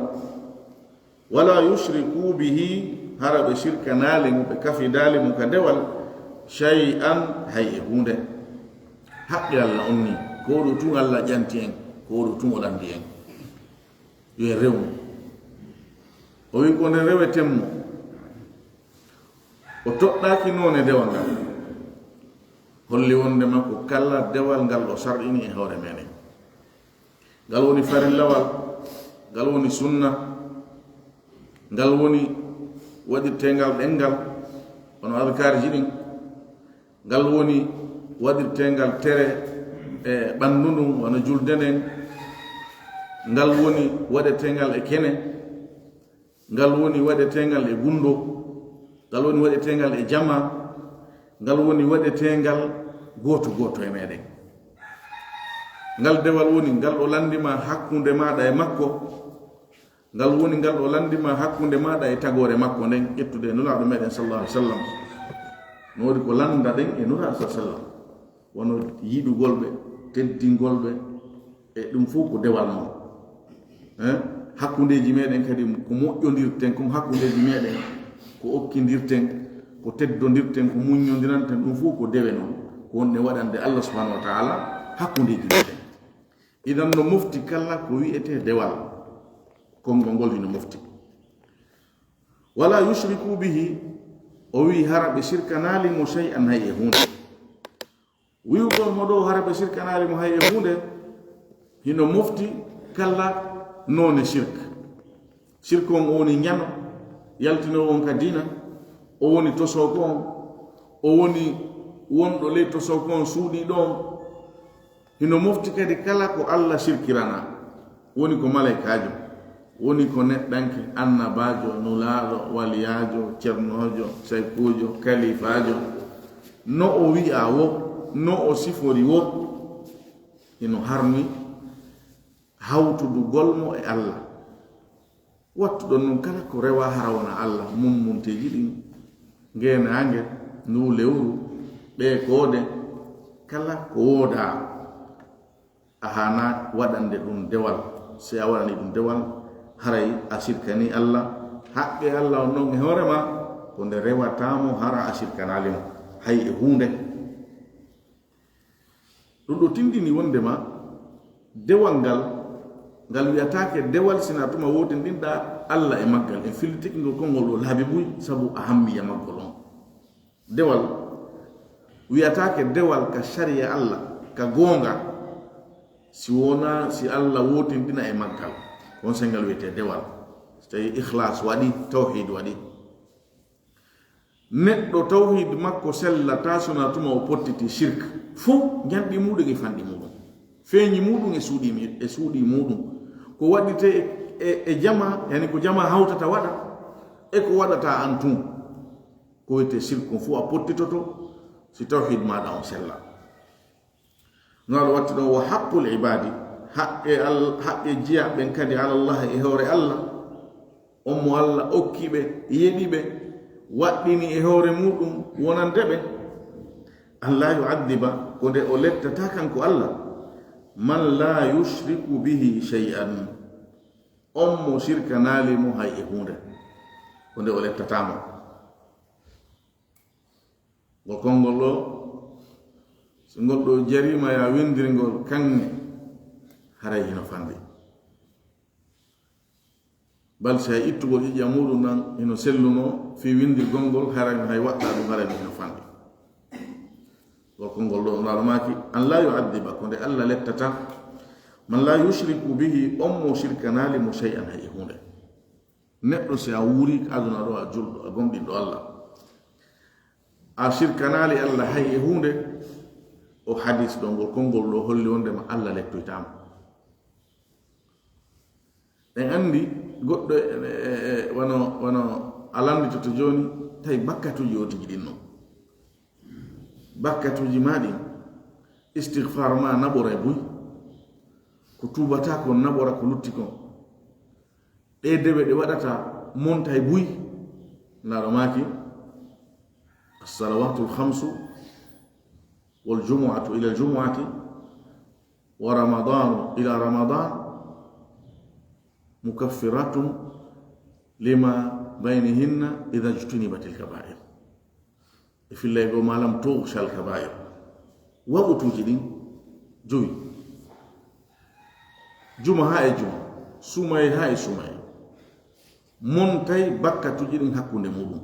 wala yushrikuu bihi, hara ɓe sirkanaali mo, ɓe kafidaali mo ka dewal, shay'an, hay e huunde." Haqqe Allah on ni, ko ɗo tun Allah ƴanti en, ko ɗo tun o lanndi en. Yo en rew mo. O wi'i ko nde reweten mo. O toɗɗaaki noone dewal ngal. Holli wondema ko kala dewal ngal o sar'ini e hoore meɗen. Ngal woni farillawal, ngal woni sunna, ngal woni waɗirteengal ɗemngal, hono adkaarji ɗin. Ngal woni waɗirteengal tere e ɓanndu ndun, wano julde nden. Ngal woni waɗeteengal e kene. Ngal woni waɗeteengal e gunndo. Ngal woni waɗeteengal e jamaa. Ngal woni waɗeteengal gooto gooto e meɗen. Ngal dewal woni ngal o lanndi ma hakkunde maaɗa e makko. Ngal woni ngal o lanndi ma hakkunde maaɗa e tagoore makko nden, ƴettude e Nulaaɗo meɗen sallallahu alaihi wasallam. No woni ko lannda ɗen e Nulaaɗo sallallahu alaihi wasallam. Wano yiɗugol ɓe, teddingol ɓe, e ɗum fof ko dewal non. Eh? Hakkundeeji meɗen kadi ko moƴƴondirten, ko hakkundeeji meɗen ko okkindirten, ko teddondirten, ko muññondiranten, ɗum fof ko dewe non. Ko wonde waɗande Allah subhanahu wa ta'ala hakkundeeji meɗen. Idan no mofti kala ko wi'etee dewal, konngol ngol hino mofti. Wala yushriku bihi, o wi'i hara ɓe sirkanaali mo shay'an hay e huunde. Wi'ugol mo ɗo hara ɓe sirkanaali mo hay e huunde, hino mofti kala noone shirk. Shirk on o woni ñano, yaltinoowo on ka diina, o woni tosooko on, o woni wonɗo ley tosooko on suuɗiiɗo on, Hino mofti kadi kala ko Alla sirkiranaa, woni ko malaykaajo, Woni ko neɗɗanke, annabaajo, nulaaɗo, waliyaajo, cernoojo, saykuujo, kaliifaajo, no o wi'a wo, no o sifori wo, hino harmi hawtudugol mo e Alla. Wattuɗon nun kala ko rewa hara wona Alla, mummunteeji ɗin, ngeenaange, nduu lewru, ɓee koode, kala ko woodaa. A haana waɗande ɗum dewal. Si a waɗani ɗum dewal, haray a sirkani Alla. Haqqe Alla on non e hoore ma, ko nde rewataa mo hara a sirkanaali mo hay e huunde. Ɗum ɗo tindini wondema dewal ngal, ngal wi'ataake dewal sina tuma wootinɗinɗaa Alla e maggal. En fillitike ngol konngol ɗo laabi buy, sabu ahammiya maggol on. Dewal wi'ataake dewal ka sariya Alla, ka goonga, si wonaa si Alla wootinɗina e maggal. Kon se ngal wi'etee dewal. So tawi ikhlaas waɗi, tawhiid waɗi. Neɗɗo tawhiid makko sellataa sona tuma o pottiti shirk. Fow njanɗi muuɗum e fanɗi muuɗum. Feeñi muuɗum e suuɗi mi-, e suuɗi muuɗum. Ko waɗitee e, e, e jama, yani ko jama hawtata waɗa, e ko waɗataa an tun. Ko wi'etee shirk kon fow a pottitoto, si tawhiid maaɗa on sella. No Alla watti ɗon, wa haqqul ibaadi, haqqe Al-, haqqe jiyaaɓe ɓen kadi, ala Allah, e hoore Alla. On mo Alla okki ɓe, yeɗi ɓe, waɗɗini e hoore muuɗum wonande ɓe. An laa yu'addiba, ko nde o lettataa kanko Alla, man laa yushriku bihi shay'an. On mo sirkanaali mo hay e huunde, ko nde o lettataa mo. Ngol konngol ɗo, so ngol ɗo jariima ya windirngol kaŋŋe, haray hino fanɗi. Bal si hay ittugol ƴiƴam muuɗum ɗan hino selluno fii windirgol ngol, haray no hay waɗɗa ɗum, haray no hino fanɗi. Ngol konngol ɗo, Nulaaɗo maaki, an laa yu'addiba, ko nde Alla lettata, man laa yushriku bihi, on mo sirkanaali mo shay'an hay e huunde. Neɗɗo si a wuuri ka aduna ɗo, a julɗo, a gomɗinɗo Alla, a sirkanaali Alla hay e huunde, o hadis ɗo, ngol konngol ɗo holli wondema Alla lettoytaama. En anndi goɗɗo e, e, e, wano, wano a lannditoto jooni, tawi bakkatuuji o tigi ɗin non. Bakkatuuji maa ɗin, istighfar maa naɓora e buy, ko tuubataa kon naɓora ko lutti kon. Ɗee dewe ɗe waɗata monta e buy, Nulaaɗo maaki, as-salawaatul khamsu wal jumu'atu ila al jumu'ati wa ramadanu ila ramadan mukaffiratun lima baynihinna idha ijtunibatil kaba'ir. E fillay goo, ma lam tughshal kaba'ir. Waqtuuji ɗin jowi. Juma haa e juma. Suumaye haa e suumaye. Montay bakkatuuji ɗin hakkunde muuɗum.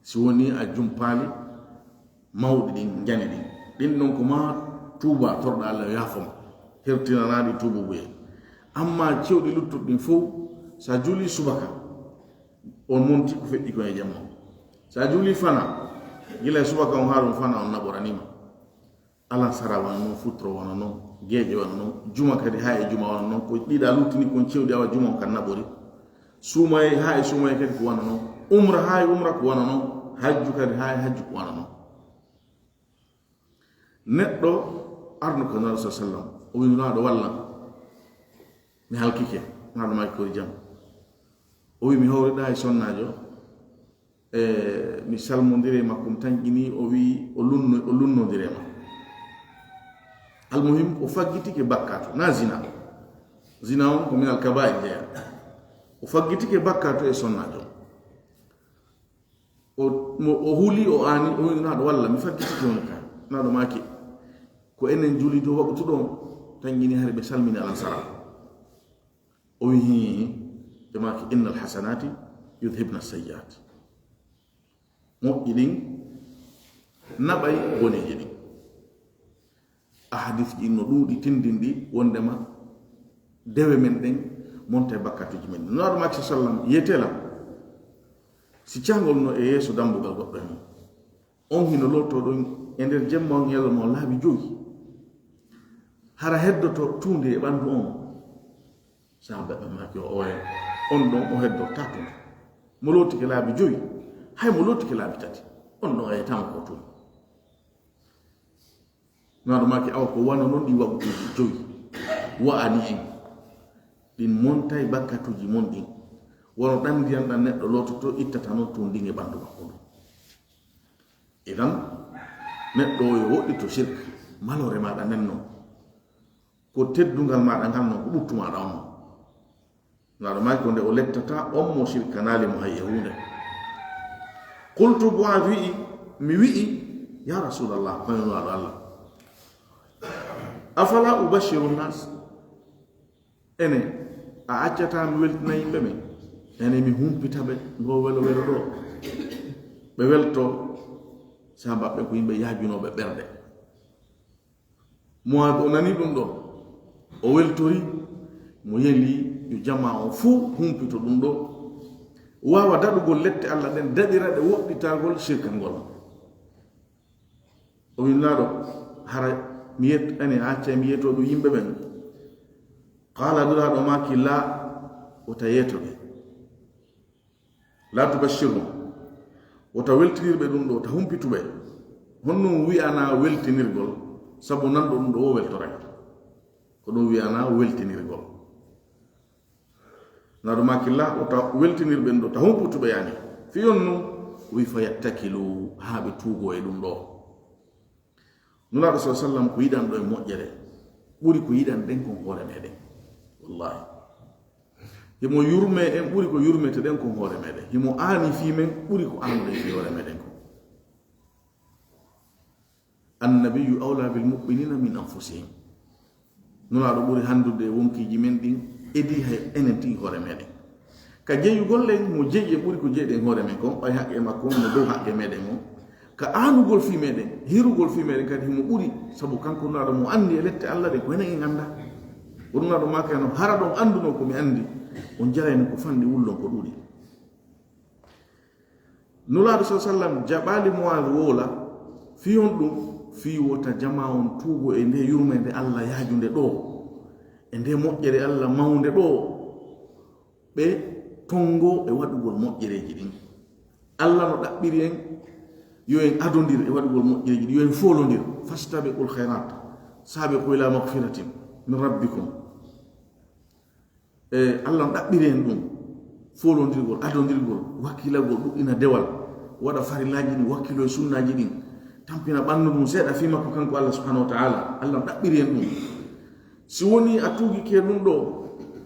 Si woni a jumpaali mawɗi ɗin, njani ɗin. Ɗin non ko ma tuuba, torɗa Alla yaafo ma. Hertinanaaɗi tuububuye. Amma cewɗi luttuɗi ɗin fow, sa juuli subaka, on monti ko feƴƴi kon e jamma. Sa juuli fana, gila e subaka on haa ɗum fana on naɓoraniima. Alansara wano non, futuro wano non, geeƴe wano non, juma kadi haa e juma wano non, ko ɗiɗa luttini kon cewɗi awa juma on kan naɓori. Suumaye haa e suumaye kadi ko wano non. Umra haa e umra ko wano non. Hajju kadi haa e hajju ko wano non. Neɗɗo arno ko Nulaaɗo sa sallam, o wi Nulaaɗo wallam, mi halkike, Nulaaɗo maaki ko jam. O wi mi hawriɗa e sonnaajo, e mi salmondire e makko, mi tanƴini, o wi o lunno, o lunnondire ma. Almuhim, o faggitike bakkatu, na zina. Zina on ko minal kaba'ir jeya. O faggitike bakkatu e sonnaajo. O, mo, o huli, o aani, o wi Nulaaɗo wallam, mi faggitike on ka. Nulaaɗo maaki, ko enen juuli dow waqtu ɗo, tanƴini hari ɓe salmini alansara. O wi, hii, ɓe maaki, innal hasanati yudhibna sayyi'at. Moƴƴi ɗin naɓay boneeji ɗin. Ahadisji ɗin no ɗuuɗi tindinɗi wondema dewe men ɗen monta e bakkatuuji men. Nulaaɗo maaki sa sallam, yetela, si cangol no e yeeso dambugal goɗɗo e mum. On hino lotto ɗon e nder jemma on, yalla mo laabi jowi. Hara heddoto tuundi e ɓandu on. Sahaaba ɓe maaki o oye, on ɗon o heddorta tun. Mo lootike laabi joyi, hay mo lootike laabi tati, on ɗon o yahaytaama ko tun. Naaɗo maaki awa ko wano non ɗi wakkatuuji joyi wa'ani en, ɗin montay bakkatuuji mon ɗin. Wano ɗan ndiyan ɗan neɗɗo loototo ittata non tun ɗin e ɓandu makko ndun. Idan, neɗɗo o yo woɗɗito shirk, maloore maaɗa nden non. Ko teddungal maaɗa ngal non, ko ɓuttu maaɗa on non. Naaɗo maaki ko nde o lettata on mo shirkanaali mo hay e huunde. Qultu, Mu'aaz wi'i, mi wi'i, ya Rasuulallah, kono Nulaaɗo Allah, afala ubashiru nnas? Ene, a accataa mi weltina yimɓe ɓen? Ene, mi humpita ɓe ngoo welo welo ɗoo. Ɓe welto, sahaaba ɓe ko yimɓe yaajunooɓe ɓerɗe. Mu'aaz o nani ɗum ɗoo, o weltori, mo yeli yo jamaa on fuu humpito ɗum ɗoo, waawa daɗugol lette Alla ɗen, daɗira ɗe woɗɗitagol sirkangol. O wi Nulaaɗo, hara mi yet-, ani a accay mi yeetoo ɗum yimɓe ɓen? Qaala, Nulaaɗo maaki, laa, wota yeeto ɓe. Laa tubashshirhum. Wota weltinir ɓe ɗum ɗoo, ta humpitu ɓe. Honno wi'anaa weltinirgol? Sabu nanɗo ɗum ɗoo o weltoray. Ko ɗum wi'anaa weltinirgol. Nulaaɗo maaki laa, wota weltinir ɓe ɗum ɗoo, ta humpitu ɓe yani. Fii honno? Wi fa yattakilu, haa ɓe tuugoo e ɗum ɗoo. Nulaaɗo sallallaahu alayhi wa sallam ko yiɗanɗo en moƴƴere ɓuri ko yiɗanɗen kon hoore meɗen. Wallaahi. Himo yurmee en ɓuri ko yurmeteɗen kon hoore meɗen. Himo aani fii men ɓuri ko aanuɗen fii hoore meɗen kon. Annabiyyu awlaa bil mu'miniina min anfusihim. Nulaaɗo ɓuri hanndude e wonkiiji men ɗin, edii hay enen tigi hoore meɗen. Ka jeyugol en, mo jeyi en ɓuri ko jeyɗen hoore men kon, ɓay haqqe makko on no dow haqqe meɗen on. Ka aanugol fii meɗen, hirugol fii meɗen kadi himo ɓuri, sabu kanko Nulaaɗo mo anndi e lette Alla ɗen, ko enen en anndaa. Ko Nulaaɗo maaki no, hara ɗon anndunoo ko mi anndi, on jarayno ko fanɗi wullon ko ɗuuɗi. Nulaaɗo sallallaahu alayhi wa sallam jaɓaali Mu'aaz woola, fii honɗum? Fii wota jamaa on tuugo e ndee yurmeende Alla yaajunde ɗoo, e ndee moƴƴere Alla mawnde ɗoo, ɓe tonngo e waɗugol moƴƴereeji ɗin. Alla no ɗaɓɓiri en yo en adondir e waɗugol moƴƴereeji ɗin, yo en foolondir. Fastabiqul khayrat, sabiqu ila maghfiratin min rabbikum. E Alla no ɗaɓɓiri en ɗum, foolondirgol, adondirgol, wakkilagol, ɗuɗɗina dewal, waɗa farillaaji ɗin, wakkilo e sunnaaji ɗin, tampina ɓanndu mum seeɗa fii makko kanko Alla subhanahu wa ta'ala. Alla no ɗaɓɓiri en ɗum. Si wonii a tuugike ɗum ɗoo,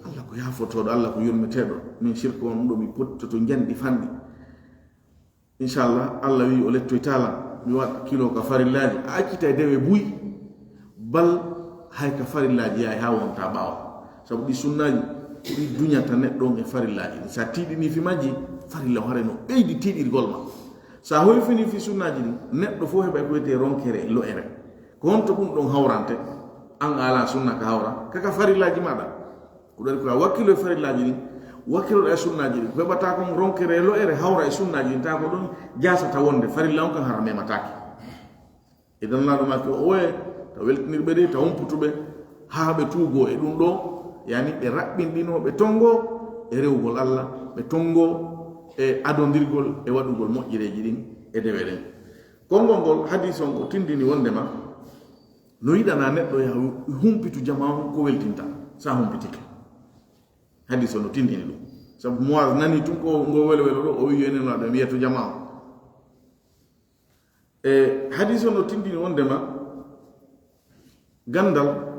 Alla ko yaafotooɗo, Alla ko yurmeteeɗo. Min shirku on ɗum ɗoo mi pottoto njanɗi fanɗi. Inchallah, Alla wi'i o lettoytaa lan, mi wakkiloo ka farillaaji. A accitay dewe buy, bal hay ka farillaaji yahay haa wonta ɓaawo. Sabu ɗi sunnaaji, ko ɗi duñata neɗɗo on e farillaaji. Sa tiiɗinii fii majji, farilla on haray no ɓeydi tiiɗirgol ma. Sa hoyfinii fii sunnaaji ɗin, neɗɗo fof heɓay ko wiyetee ronkere e lo'ere. Ko honto ɗum ɗon hawrante? An a alaa sunna ka hawra, ka ka farillaaji maaɗa. Ko ɗaɗi ko a wakkilo e farillaaji ɗin, wakkiloɗa e sunnaaji ɗin. Ko heɓata kon ronkere e lo'ere hawra e sunnaaji ɗin, tawa ko ɗon jaasata wonde farilla on kan hara memataake. E dan Nulaaɗo maaki o oye, ta weltinirɓe ɗe, ta humputuɓe, haa ɓe tuugoo e ɗum ɗoo, yani ɓe raɓɓinɗinoo, ɓe tongoo e rewugol Alla, ɓe tongoo e adondirgol e waɗugol moƴƴereeji ɗin e dewe ɗen. Konngol ngol, hadiis on o tindini wondema, no yiɗanaa neɗɗo yaha humpitu jamaa on ko weltinta, sa humpitike. Hadiis on no tindini ɗum. Sabu Mu'aaz nani tun ko ngo welo welo ɗoo, o wi'i yo enen waɗa mi yeeto jamaa on. E hadiis on no tindini wondema, ganndal,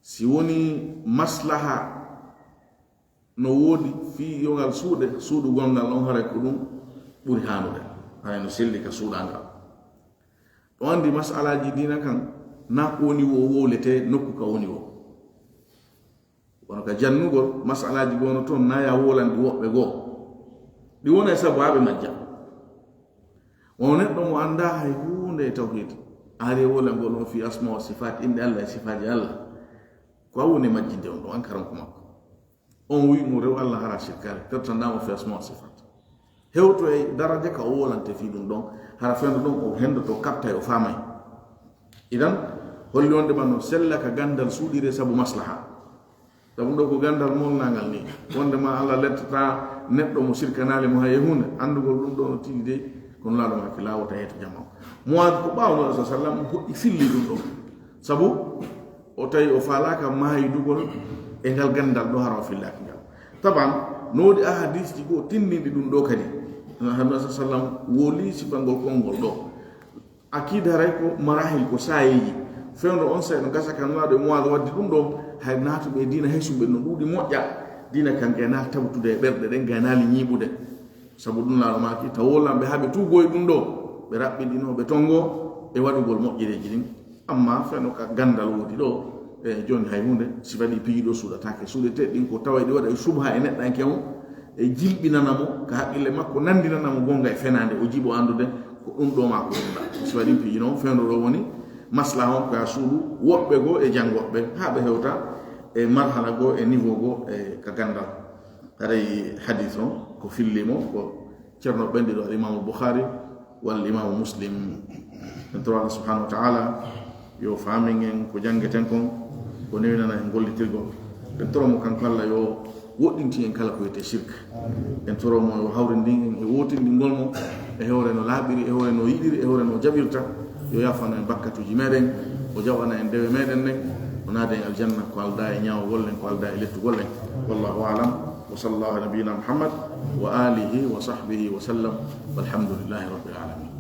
si wonii maslaha no woodi fii yo ngal suuɗe, suuɗugol ngal on haray ko ɗum ɓuri haanude. Haray no selli ka suuɗa ngal. Ɗo anndi masalaaji diina kan, na ko woni woo wowletee nokku ka woni woo. Kono ka jannugol, masalaaji goo no toon, na ya wowlanɗi woɓɓe goo. Ɗi wona e sabaabe majja. Wano neɗɗo mo anndaa hay huunde e tawhiid, a ari e wowlangol on fii asmaa wa sifaat, innde Alla e sifaaji Alla. Ko a woni e majjinde on ɗon, an karanko makko. On wi'i mo rew Alla hara sirkaare, pertanɗaa mo fii asmaa wa sifaat. Hewto e daraja ka o wowlante fii ɗum ɗon, hara fenndo ɗon o henndoto, o kaɓtay, o faamay. Idan, holli wonde ma no sella ka ganndal suuɗiree sabu maslaha. Sabu ɗo ko ganndal molnaangal ni, wonde ma Allah lettata neɗɗo mo sirkanaali mo hay e huunde. Anndugol ɗum ɗo no tigi dey, kono laaɗo maaki laawota yeeto jama o. Muwaad ko ɓaawo Nulaaɗo sa sallam hoɗi filli ɗum ɗo. Sabu o tawi o faalaaka maayidugol e ngal ganndal ɗo, hara o fillaaki ngal. Taban, no woodi ahadisji goo tinndinɗi ɗum ɗo kadi. Nulaaɗo sa sallam woli sifangol konngol ɗo. Akida haray ko marahil, ko saayeeji. Fewndo on saa'i no gasa ka Nulaaɗo e Muwaad waddi ɗum ɗo, hay naatuɓe e diina hesum ɓe no ɗuuɗi moƴƴa. Diina kan gaynaali tabtude e ɓerɗe ɗen, gaynaali ñiiɓude. Sabu ɗum laaɗo maaki, tawo lamɓe haa ɓe tuugoyi ɗum ɗo, ɓe raɓɓiɗinoo, ɓe tonngo e waɗugol moƴƴereeji ɗin. Amma fewndo ka ganndal woodi ɗo, e jooni hay huunde, sifa ɗi piiji ɗo suuɗataake. Suuɗetee ɗin ko tawa ɗi waɗa e subha e neɗɗanke on, e jilɓinana mo ka haqqille makko, nanndinana mo goonga e fenaande, o jiɓo anndude ko ɗum ɗo maa ko ɗum ɗa. Sifa ɗin piiji noon, fewndo ɗo woni maslaha on ko yaa suuɗu woɓɓe goo e janngoɓe haa ɓe hewta e marhala goo e niveau goo e ka ganndal. Haray hadis on ko filli mo ko Ceerno ɓenɗiɗo al Imaamu Bukhari walla Imaamu Muslim. En toro Allah subhanahu wa ta'ala yo faamin en ko janngeten kon, ko newinana en gollitirgol. En toro mo kanko Allah yo woɗɗintin en kala ko wiyetee shirk. En toro mo yo hawrindin en e wootindingol mo e hewre no laaɓiri, e hewre no yiɗiri, e hewre no jaɓirta. Yo yaafano en bakkatuuji meɗen, o jaɓana en dewe meɗen ɗen, o naada en aljanna ko aldaa e ñaawgol en, ko aldaa e lettugol en. Wallahu a'lam. وصلى الله على نبينا محمد وآله وصحبه وسلم، والحمد لله رب العالمين.